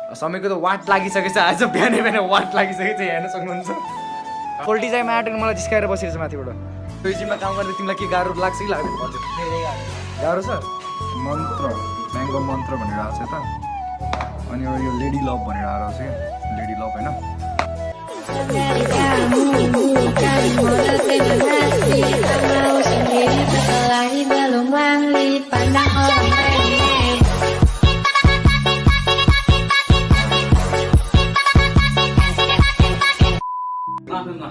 समयको त वाट लागिसकेछ आज बिहानै बिहानै वाट लागिसकेछ हेर्न सक्नुहुन्छ पोल्टी चाहिँ माटेर मलाई जिस्काएर बसिरहेछ माथिबाट टुरिज्ममा काम गर्दा तिमीलाई के गाह्रो लाग्छ कि लाग्दैन हजुर गाह्रो छ मन्त्र म्याङ्गो मन्त्र भनेर आएको छ त अनि एउटा यो लेडी लभ भनेर आएको छ क्या लेडी लभ होइन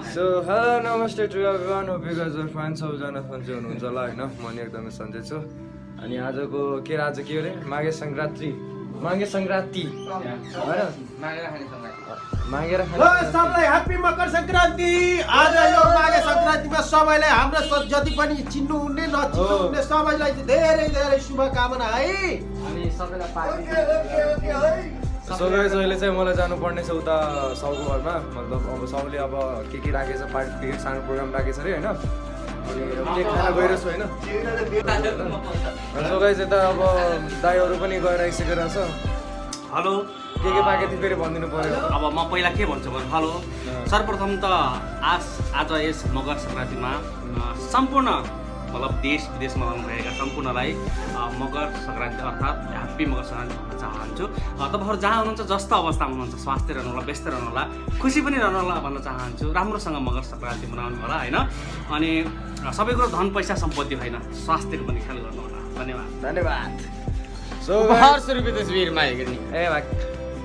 सो हेलो नमस्ते to everyone hope you guys are fine सबैजना सन्चै हुनुहुन्छ होला होइन म नि एकदमै सन्चै छु अनि आजको के आज के अरे माघे सङ्क्रान्ति होइन मागेर सबलाई ह्यापी मकर सङ्क्रान्ति आज यो माघे सङ्क्रान्तिमा सबैलाई हाम्रो जति पनि चिन्नु हुने नचिन्नु हुने सबैलाई धेरै धेरै शुभकामना है अनि सबैलाई पार्टी सो गाइस अहिले चाहिँ मलाई जानुपर्ने छ उता साउको घरमा मतलब अब साउले अब के राखेछ पार्टी सानो प्रोग्राम राखेछ अरे होइन अनि के खाना गइरहेको छु होइन सो गाइस यता अब दाइहरू पनि गएर आइसकेर छ हेलो के पाएको थियो फेरि भनिदिनु पर्यो अब म पहिला के भन्छु भने हेलो सर्वप्रथम त आज यस मकर सङ्क्रान्तिमा सम्पूर्ण मतलब देश विदेशमा रहनुभएका सम्पूर्णलाई मकर सङ्क्रान्ति अर्थात् ह्याप्पी मकर सङ्क्रान्ति भन्न चाहन्छु तपाईँहरू जहाँ हुनुहुन्छ जस्तो अवस्थामा हुनुहुन्छ स्वास्थ्य रहनु होला व्यस्त रहनु होला खुसी पनि रहनु होला भन्न चाहन्छु राम्रोसँग मकर सङ्क्रान्ति मनाउनु होला होइन अनि सबै कुरो धन पैसा सम्पत्ति होइन स्वास्थ्यको पनि ख्याल गर्नु होला धन्यवाद सो 400 रुपियाँ तस्बिरमा हेर्ने ए भाइ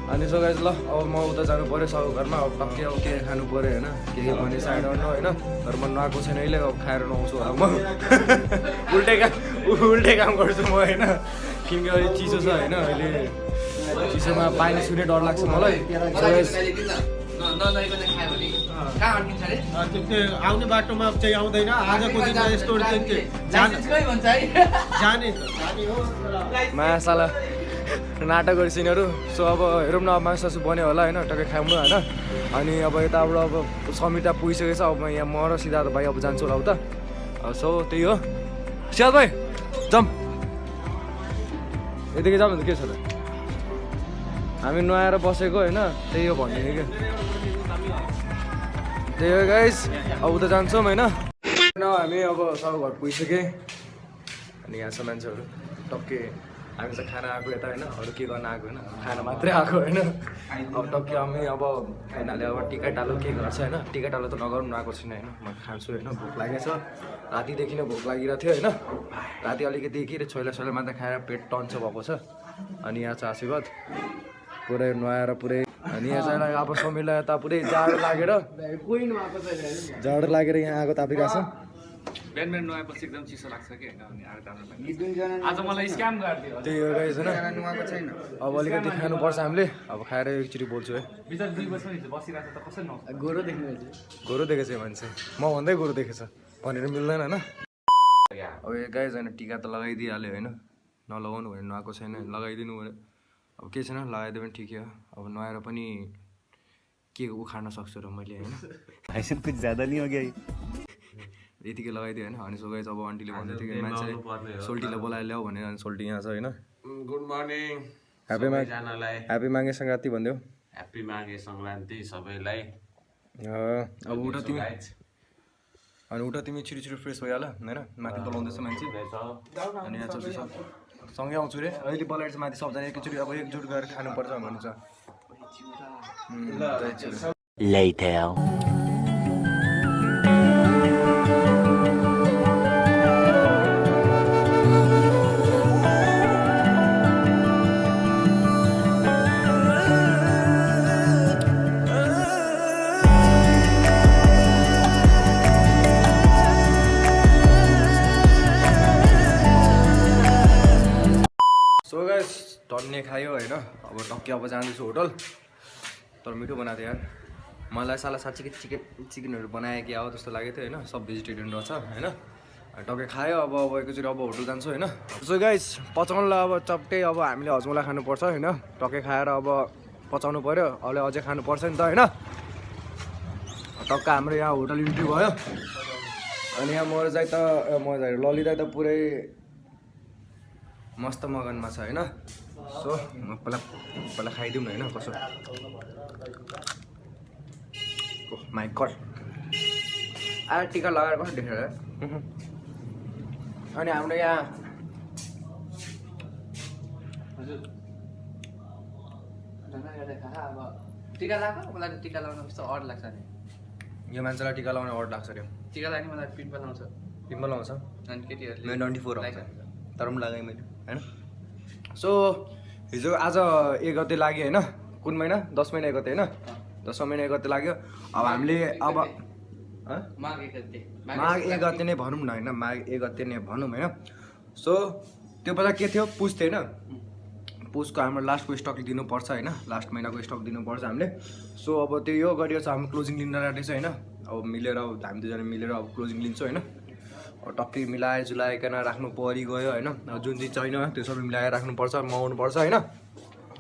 अनि सो गाइस ल अब म उता जानु पऱ्यो साउ घरमा अब टक्कै अब के खानु पऱ्यो होइन के भने साइड गर्नु होइन तर म नआएको छैन अहिले अब खाएर नआउँछु होला म उल्टै काम गर्छु म होइन किनकि अहिले चिसो छ होइन अहिले चिसोमा पानी छुने डर लाग्छ मलाई आउने बाटोमा चाहिँ आउँदैन आजको दिनमा यस्तो जाने मासाला नाटक गरेछ यिनीहरू सो अब हेरौँ न अब मासु बन्यो होला होइन टक्कै खाऊँ होइन अनि अब यताबाट अब समिता पुगिसकेछ अब यहाँ म र सिद्धार्थ भाइ अब जान्छु होला उता सो त्यही हो सिद्धार्थ भाइ जाऊँ यतिकै जाऊँ त के छ त हामी नुहाएर बसेको होइन त्यही हो भन्ने क्या त्यही हो गाइस अब उता जान्छौँ होइन हामी अब सब घर पुगिसकेँ अनि यहाँ छ मान्छेहरू टक्कै हामी चाहिँ खाना आएको यता होइन अरू के गर्न आएको होइन खाना मात्रै आएको होइन अब टक्कै हामी अब खानाले अब टिका टालो के गर्छ होइन टिका टालो त नगरौँ आएको छैन होइन म खान्छु होइन भोक लागेको छ रातिदेखि नै भोक लागिरहेको थियो होइन राति अलिकति के अरे छोइला मात्रै खाएर पेट टन्च भएको छ अनि यहाँ चाहिँ आशीर्वाद पुरै नुहाएर पुरै अनि यहाँ चाहिँ अब समीलाई यता पुरै जाडो लागेर यहाँ आगो तापिरहेको छ बिहान बिहान नुहाएपछि एकदम चिसो लाग्छ कि आज मलाई स्क्याम गरिदियो त्यही हो गाइस होइन अब अलिकति खानुपर्छ हामीले अब खाएर एकचोटि बोल्छु है बिचरा 2 वर्ष बसिरहेको त कसरी नहोस् गोरो देखेछ मान्छे म भन्दै गोरो देखेछ भनेर मिल्दैन होइन अब यो गाइस होइन टिका त लगाइदिइहाल्यो होइन नलगाउनु भने नुहाएको छैन लगाइदिनु पऱ्यो अब के छैन लगाइदियो भने ठिकै हो अब नुहाएर पनि के उखाड्न सक्छु र मैले होइन कुछ ज्यादा नि हो गया यतिकै लगाइदियो होइन अनि सो गाइस अब आन्टीले भन्दै थियो कि मान्छेले सोल्टीलाई बोलाएर ल्याऊ भनेर अनि सोल्टी यहाँ छ होइन good morning happy Maghe Sankranti भनिदेऊ ह्याप्पी माघे सङ्क्रान्ति सबैलाई अब उठा तिमी अनि उठा तिमी छिटो फ्रेस भइहाल होइन माथि बोलाउँदैछ मान्छे अनि यहाँ चल्दैछ सँगै आउँछु रे अहिले बोलाएर चाहिँ माथि सबजना एकैचोटि अब एकजुट गरेर खानुपर्छ भन्नुहुन्छ टन्ने खायो होइन अब टक्कै अब जाँदैछु होटल तर मिठो बनाएको थियो यार मलाई साला साँच्चीकै चिकनहरू बनायो कि अब जस्तो लागेको थियो होइन सब भेजिटेरियन रहेछ होइन टक्कै खायो अब एकैचोटि अब होटल जान्छु होइन सो गाइस पचाउनुलाई अब चप्टै अब हामीले हजमोला खानुपर्छ होइन टक्कै खाएर अब पचाउनु पऱ्यो अहिले अझै खानुपर्छ नि त होइन टक्क हाम्रो यहाँ होटल इन्ट्री भयो अनि यहाँ मर चाहिँ त ललिता त पुरै मस्त मगनमा छ होइन सो पहिला खाइदिउँ न होइन कसो माई गड टिका लगाएर कसो देखेर अनि हाम्रो यहाँ अब टिका लगाएको मलाई टिका लगाउन कस्तो अड लाग्छ नि यो मान्छेलाई टिका लगाउन अड लाग्छ अरे टिका लाग्ने मलाई पिम्पल आउँछ पिम्पल आउँछ अनि केटीहरूले मेरो 24 आउँछ तर पनि लगाएँ मैले होइन सो हिजो आज 1 गते लाग्यो होइन कुन महिना 10 महिना 1 गते होइन 10 महिना 1 गते लाग्यो अब हामीले अब माघ 1 गते माघ 1 गते नै भनौँ न होइन माघ 1 गते नै भनौँ होइन सो त्यो बेला के थियो पुस थियो होइन पुसको हाम्रो लास्टको स्टक दिनुपर्छ होइन लास्ट महिनाको स्टक दिनुपर्छ हामीले सो अब त्यो यो गरियो छ हाम्रो क्लोजिङ लिन आँटेको छ होइन अब मिलेर अब हामी दुईजना मिलेर अब क्लोजिङ लिन्छौँ होइन टक्कै जुलाइकन राख्नु परिगयो होइन जुन चाहिँ छैन त्यो सबै मिलाएर राख्नुपर्छ मगाउनुपर्छ होइन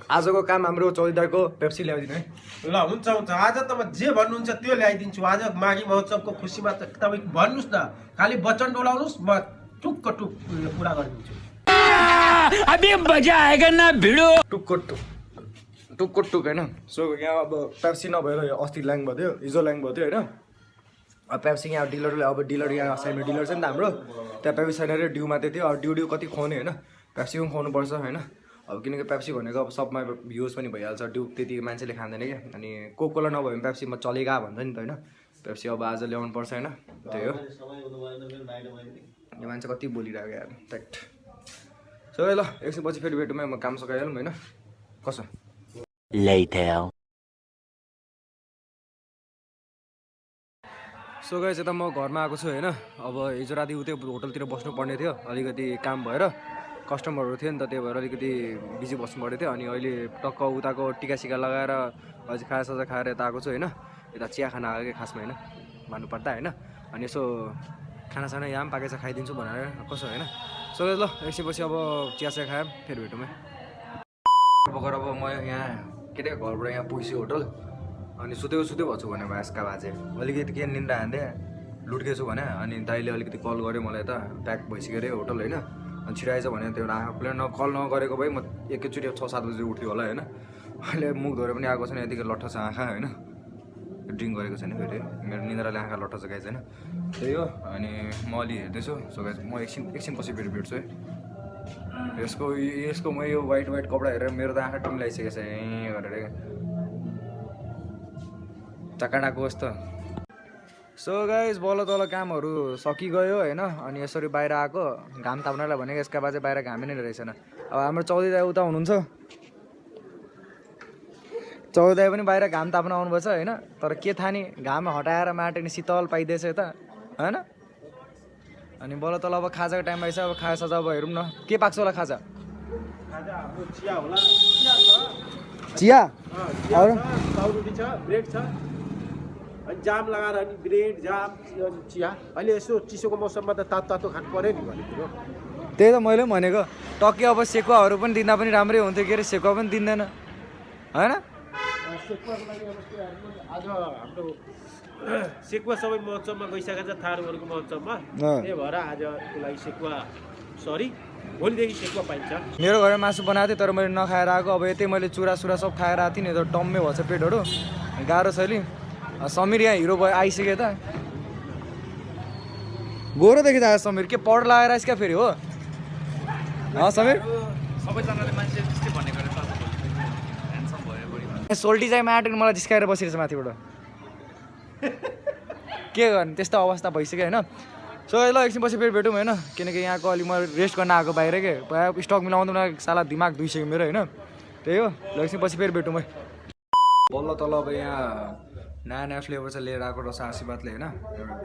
आजको काम हाम्रो 14 तारिकको पेप्सी ल्याइदिनु है ल हुन्छ आज तपाईँ जे भन्नुहुन्छ त्यो ल्याइदिन्छु आज माघी महोत्सवको खुसीमा त तपाईँ भन्नुहोस् न खालि वचन डोलाउनुहोस् म टुक्क पुरा गरिदिन्छु अभी मजा आएगा ना भिडो टुक्क टुक होइन सो यहाँ अब पेप्सी नभएर अस्ति ल्याङ भयो थियो हिजो ल्याङ भयो थियो होइन अब पेप्सी यहाँ डिलरले अब डिलर यहाँ साइडमा डिलर छ नि त हाम्रो त्यहाँ पेप्सी छैन अरे ड्यू मात्रै थियो अब ड्यू कति खुवाउने होइन पेप्सी पनि खुवाउनुपर्छ होइन अब किनकि पेप्सी भनेको अब सबमा युज पनि भइहाल्छ ड्यू त्यति मान्छेले खाँदैन क्या अनि कोकोला नभयो भने पेप्सीमा चलेगा भन्छ नि त होइन पेप्सी अब आज ल्याउनु पर्छ होइन त्यही हो यो मान्छे कति बोलिरहेको यार ट्याक्ट सो ल एकछिनपछि फेरि भेटौँ म काम सकाइहालौँ होइन कसो सो गाइस यता म घरमा आएको छु होइन अब हिजो राति उतै होटलतिर बस्नु पर्ने थियो अलिकति काम भएर कस्टमरहरू थियो नि त त्यही भएर अलिकति बिजी बस्नु परेको थियो अनि अहिले टक्क उताको टिकासिका लगाएर अझै खाजासाजा खाएर यता आएको छु होइन यता चिया खाना आएको कि खासमा होइन भन्नुपर्दा होइन अनि यसो खानासाना यहाँ पनि पाकेछ खाइदिन्छु भनेर कसो होइन सो ल एकछिनपछि अब चियासिया खाएँ फेरि भेटौँ है भर्खर अब म यहाँ के अरे घरबाट यहाँ पुगिसक्यो होटल अनि सुतेको भएको छु भने भाइसका बाजे अलिकति के निन्द्रा हान्दै लुट्केछु भने अनि दाइले अलिकति कल गर्यो मलाई यता प्याक भइसक्यो अरे होटल होइन अनि छिराएछ भने त्यो आँखा खुलेर कल नगरेको भए म एकैचोटि 6-7 बजी उठ्यो होला होइन अहिले मुख धोएर पनि आएको छैन यतिकै लट्ठ छ आँखा होइन ड्रिङ्क गरेको छैन फेरि मेरो निन्द्राले आँखा लट्ठ छ गाई छैन त्यही हो अनि म अलि हेर्दैछु सो गाइस म एकछिनपछि फेरि भेट्छु है यसको म यो वाइट कपडा हेरेर मेरो त आँखा टिम्लाइसकेको छ गरेर चकाडाको जस्तो सो गाइस बल्ल तल कामहरू सकिगयो होइन अनि यसरी बाहिर आएको घाम ताप्नलाई भनेको यसका बाजे बाहिर घामै नै रहेछन् अब हाम्रो 14 दाइ उता हुनुहुन्छ 14 दाइ पनि बाहिर घाम ताप्न आउनुपर्छ होइन तर के थाहा नि घाम हटाएर माटो नि शीतल पाइदिएछ यता होइन अनि बल्ल तल अब खाजाको टाइम आइछ अब खाजा अब हेरौँ न के पाक्छ होला खाजा चिया अरू पाउरुटी छ ब्रेड छ अनि जाम लगाएर अनि ब्रेड जाम अनि चिया अहिले यसो चिसोको मौसममा त तातो खानु पर्यो नि भनेको त्यही त मैले पनि भनेको टक्कै अब सेकुवाहरू पनि दिँदा पनि राम्रै हुन्थ्यो के अरे सेकुवा पनि दिँदैन होइन सेकुवाको लागि आज हाम्रो सेकुवा सबै महोत्सवमा गइसकेको छ थारूहरूको महोत्सवमा त्यही भएर आजको लागि सेकुवा भोलिदेखि सेकुवा पाइन्छ मेरो घरमा मासु बनाएको थिएँ तर मैले नखाएर आएको अब यतै मैले चुरा सब खाएर आएको थिएँ नि त टम्मे भएछ पेटहरू गाह्रो छ नि समीर यहाँ हिरो भयो आइसक्यो त गोरोदेखि आयो समीर के पढ लगाएर आइस क्या फेरि हो समीर सबैजनाले मान्छे त्यस्तै भनेको ह्यान्डसम भयो बढी सोल्टी चाहिँ आँटेको मलाई जिस्काएर बसिरहेछ माथिबाट के गर्ने त्यस्तो अवस्था भइसक्यो होइन सो ल एकछिनपछि फेरि भेटौँ होइन किनकि यहाँको अलिक म रेस्ट गर्न आएको बाहिर के स्टक मिलाउँदैन साला दिमाग दुइसक्यो मेरो होइन त्यही हो ल एकछिनपछि फेरि भेटौँ है बल्ल तल अब यहाँ नयाँ फ्लेभर चाहिँ लिएर आएको रहेछ आशीर्वादले होइन एउटा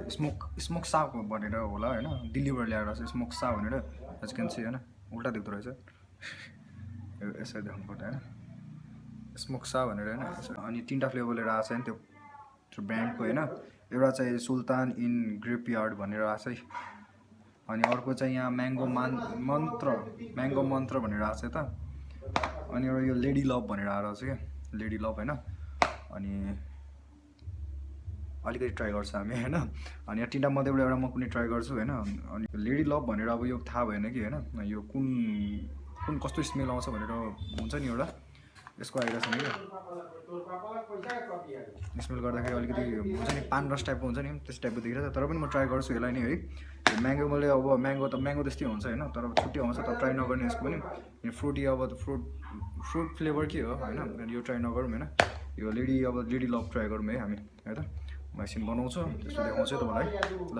स्मोक सा भनेर होला होइन दिल्लीबाट ल्याएर रहेछ स्मोक सा भनेर एज क्यान सी होइन उल्टा देख्दो रहेछ यसरी देख्नु पर्छ होइन स्मोक सा भनेर होइन अनि 3टा फ्लेभर लिएर आएको छ नि त्यो ब्रान्डको होइन एउटा चाहिँ सुल्तान इन ग्रेपयार्ड भनेर आएको छ है अनि अर्को चाहिँ यहाँ म्याङ्गो मन्त्र भनेर आएको छ त अनि एउटा यो लेडी लभ भनेर आएको छ क्या लेडी लभ होइन अलिकति ट्राई गर्छ हामी होइन। अनि यहाँ 3टा मध्येबाट एउटा म कुनै ट्राई गर्छु होइन। अनि लेडी लभ भनेर अब यो थाहा भएन कि होइन, यो कुन कस्तो स्मेल आउँछ भनेर हुन्छ नि एउटा यसको आइडिया छैन क्या। स्मेल गर्दाखेरि अलिकति हुन्छ नि पान रस टाइपको हुन्छ नि त्यस टाइपको देखिरहेको छ। तर पनि म ट्राई गर्छु यसलाई नि है। म्याङ्गो मैले अब म्याङ्गो त्यस्तै हुन्छ होइन, तर छुट्टै आउँछ। तर ट्राई नगर्ने यसको पनि फ्रुटी अब फ्रुट फ्लेभर के हो होइन, यो ट्राई नगरौँ होइन। यो लेडी लभ ट्राई गरौँ है हामी है त। म एकछिन बनाउँछु त्यसो देखाउँछु तपाईँलाई ल।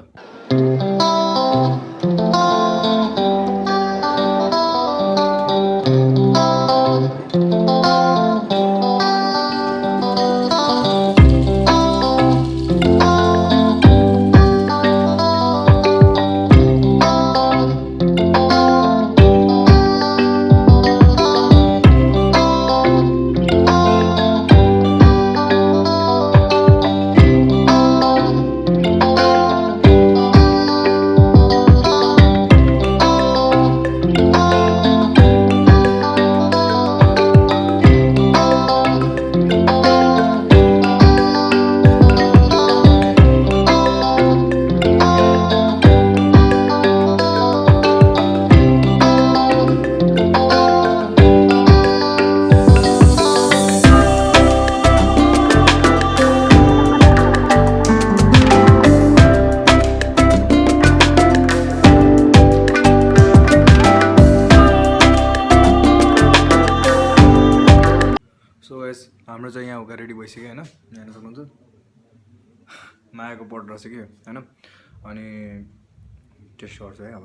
हाम्रो चाहिँ यहाँ उका रेडी भइसक्यो होइन, हेर्न सक्नुहुन्छ मायाको पट रहेछ कि होइन। अनि टेस्ट गर्छु है अब।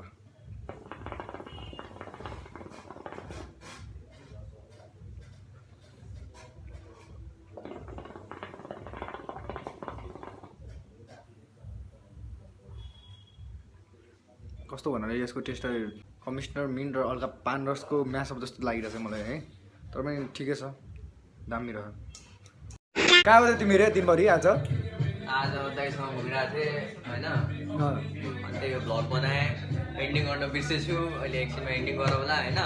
कस्तो भन्नाले यसको टेस्ट कमिसनर मिन्ट र हल्का पान रसको म्यासअप जस्तो लागिरहेछ मलाई है। तर पनि ठिकै छ, दामी रह्यो। कहाँ हो तिमी रे दिनभरि आज दाइसँग घुमिरहेको थिएँ होइन। अनि त्यही भ्लग बनाएँ, एन्डिङ गर्न बिर्सेछु। अहिले एकछिनमा एन्डिङ गरौँ होला होइन।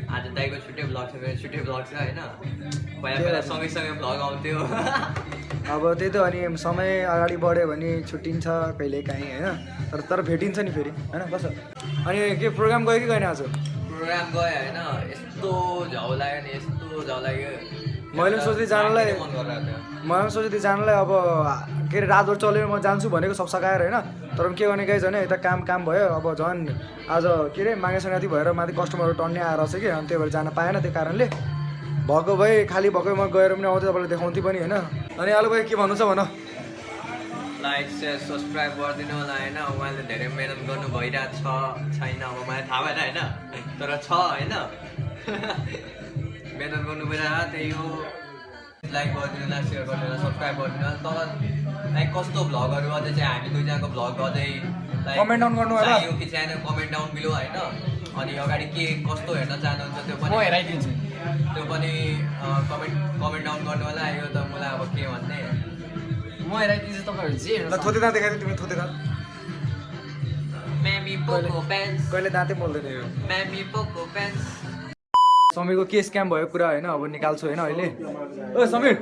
आज दाइको छुट्टै भ्लग छ, मेरो छुट्टै भ्लग छ होइन। पहिला सँगै भ्लग आउँथ्यो अब त्यही त। अनि समय अगाडि बढ्यो भने छुट्टिन्छ कहिले काहीँ होइन, तर भेटिन्छ नि फेरि होइन। कसो अनि के प्रोग्राम गयो कि गएन आज? प्रोग्राम गयो होइन। यस्तो झाउ लाग्यो नि, यस्तो झाउ लाग्यो। मैले पनि सोच्दै जानलाई अब के अरे रातभर चलेर म जान्छु भनेको सब सकाएर होइन। तर पनि के गर्ने गाइज होइन, यता काम भयो। अब झन् आज के अरे माघे सङ्क्रान्ति भएर माथि कस्टमरहरू टन्ने आएर छ कि, अनि त्यही भएर जान पाएन। त्यो कारणले भएको भए खाली भएको म गएर पनि आउँथेँ, तपाईँलाई देखाउँथेँ पनि होइन। अनि अरू भाइ के भन्नु छ भन? लाइक सेयर सब्सक्राइब गरिदिनु होला होइन। उहाँले धेरै मेहनत गर्नु भइरहेको छैन, अब मलाई थाहा भएन होइन, तर छ होइन। मेहनत गर्नु भइरहेको त्यही हो। लाइक गरिदिनु होला, सेयर गरिदिनु होला, सब्सक्राइब गरिदिनु होला। तर लाइक कस्तो भ्लगहरू अझै चाहिँ हामी दुईजनाको भ्लग अझै कमेन्ट डाउन गर्नु होला यो कि च्यानल कमेन्ट डाउन बिलो होइन। अनि अगाडि के कस्तो हेर्न चाहनुहुन्छ त्यो पनि हेराइदिन्छु, त्यो पनि कमेन्ट डाउन गर्नु होला। यो त मलाई अब के भन्ने, म हेराइदिन्छु तपाईँहरू जे हेर्नु। थोते दाँत देखाइदियो तिमी, थोते दाँत म्यामी पोको प्यान्ट्स, कहिले दाँतै बोल्दैन यो। म्यामी पोको प्यान्ट्स। समीरको के स्क्याम भयो कुरा होइन, अब निकाल्छु होइन अहिले। ओ समीर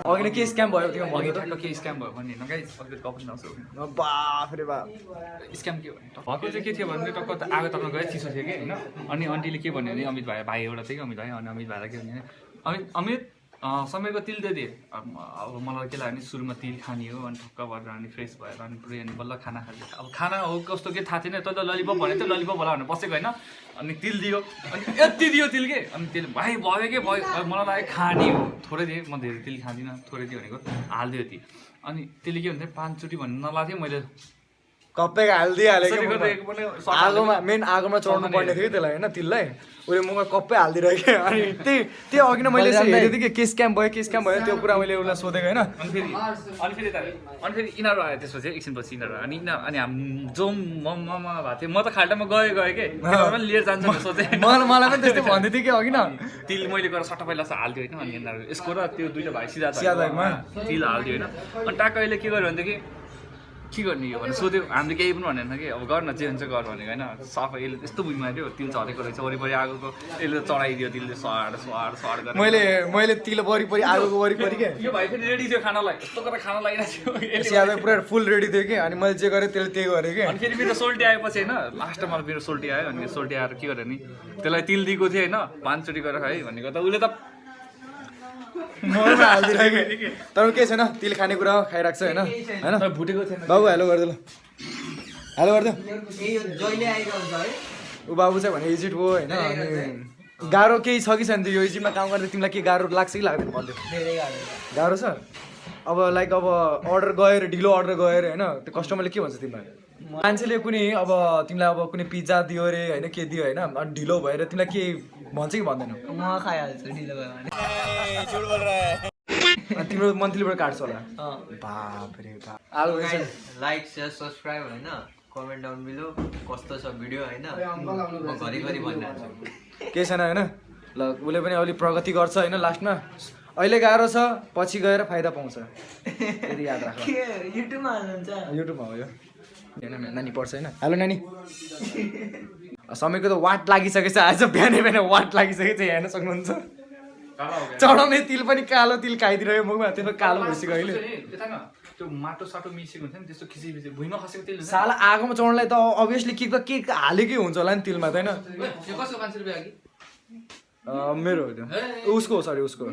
अघि नै के स्क्याम भयो तिमी भन्नु त। के स्क्याम भयो भने होइन गाइस, अलिकति गफ नसु। बाफ रे बाफ, स्क्याम के भयो भएको चाहिँ के थियो भने टक्क आगो तप्न गयो, चिसो थियो कि होइन। अनि आन्टीले के भन्यो भने अमित भाइ एउटा थियो कि अमित भाइ। अनि अमित भाइलाई के भन्यो भने अमित समयको तिल दिए। अब मलाई के लाग्यो भने सुरुमा तिल खाने हो, अनि ठक्क भएर अनि फ्रेस भएर अनि पुरै अनि बल्ल खाना खान्छ। अब खाना हो कस्तो के थाहा थिएन, तैँले ललिपप भनेको थियो, ललिपप होला भनेर बसेको होइन। अनि तिल दियो, अनि यति दियो तिल के, अनि तिल भाइ भयो के भयो। अब मलाई लाग्यो खाने हो, थोरै दिएँ, म धेरै तिल खाँदिनँ, थोरै दियो भनेको हालिदियो ती। अनि त्यसले के भन्थ्यो 5 चोटि भन्नु नलाएको थियो। मैले कप्पे हालिदिइहालेको आगोमा, मेन आगोमा चढ्नु पर्ने थियो त्यसलाई होइन, तिललाई उसले मुखमा कप्पै हालिदिइरहेको। अनि त्यही अघि नै मैले हेरेको थिएँ कि के स्क्याम भयो त्यो कुरा मैले उसलाई सोधेको होइन। अनि फेरि यिनीहरू आयो त्यसपछि एकछिनपछि यिनीहरू आयो। अनि हामी जो ममा भएको थियो, म त खाल्टामा गएँ के लिएर जान्छ भनेर सोचेँ। मलाई पनि त्यस्तै भन्दै थियो कि अघि न। तिल मैले गएर सट्टा पहिला हालिदियो होइन। अनि यिनीहरू यसको र त्यो दुइटा भाइ सिधा तिल हालिदियो होइन। अनि टाक्क अहिले के गर्यो भनेदेखि के गर्ने यो भनेर सोध्यो हामीले केही पनि भनेन कि अब गर न जे हुन्छ गर भनेको होइन सफा यसले त्यस्तो बुझ्नु थियो तिल झरेको रहेछ वरिपरि आगोको यसले चढाइदियो तिलले स्वाड गरेर मैले तिल वरिपरि आगोको वरिपरि के यो भाइ फेरि रेडी थियो खानालाई यस्तो गरेर खाना लागिरहेको थियो स्याबे पुरा फुल रेडी थियो कि अनि मैले जे गरेँ त्यसले त्यही गरेँ कि अनि फेरि मेरो सोल्टी आएपछि होइन लास्टमा मेरो सोल्टी आयो अनि सोल्टी आएर के गरेँ नि त्यसलाई तिल दिएको थिएँ होइन 5 चोटि गरेर खाएँ भनेको त उसले त ममा हालिदिरहेको कि तर के छैन तिल खाने कुरा खाइरहेको छ होइन होइन भुटेको थिएन बाबु हेलो गरिदियो ल हेलो गरिदियो जहिले आइरहन्छ है ऊ बाबु चाहिँ भने इजिट हो होइन अनि गाह्रो केही छ कि छैन त्यो यो इजिटमा काम गर्दा तिमीलाई के गाह्रो लाग्छ कि लाग्दैन भन्दै धेरै गाह्रो गाह्रो छ अब लाइक अब अर्डर गएर ढिलो अर्डर गएर होइन त्यो कस्टमरले के भन्छ तिमीलाई मान्छेले कुनै अब तिमीलाई अब कुनै पिज्जा दियो अरे होइन के दियो होइन अनि ढिलो भएर तिमीलाई के भन्छ कि भन्दैन म खाइहाल्छु ढिलो भयो भने अनि तिम्रो मन्थलीबाट काट्छ होला बाप रे बाप आलु लाइक सेयर सब्सक्राइब होइन कमेन्ट डाउन बिलो कस्तो छ भिडियो होइन म घरिघरि भनिरहेको केही छैन होइन ल उसले पनि अलिक प्रगति गर्छ होइन लास्टमा अहिले गाह्रो छ पछि गएर फाइदा पाउँछ यदि याद राख छु युट्युबमा हाल्नुहुन्छ युट्युबमा हो यो नानी पढ्छ होइन हेलो नानी समयको त वाट लागिसकेको छ आज बिहानै बिहान वाट लागिसकेको छ हेर्न सक्नुहुन्छ चढाउने तिल पनि कालो तिल खाइदिरह्यो मुखमा त्यो कालो भइसक्यो अहिले त्यो माटो साटो मिसेको हुन्छ नि त्यस्तो खिचिपिची भुइँमा खसेको तेल साला आगोमा चढ्नलाई त अभियसली के हालेकै हुन्छ होला नि तिलमा त होइन यो कसको 5 रुपियाँ कि मेरो हो त्यो उसको सरी उसको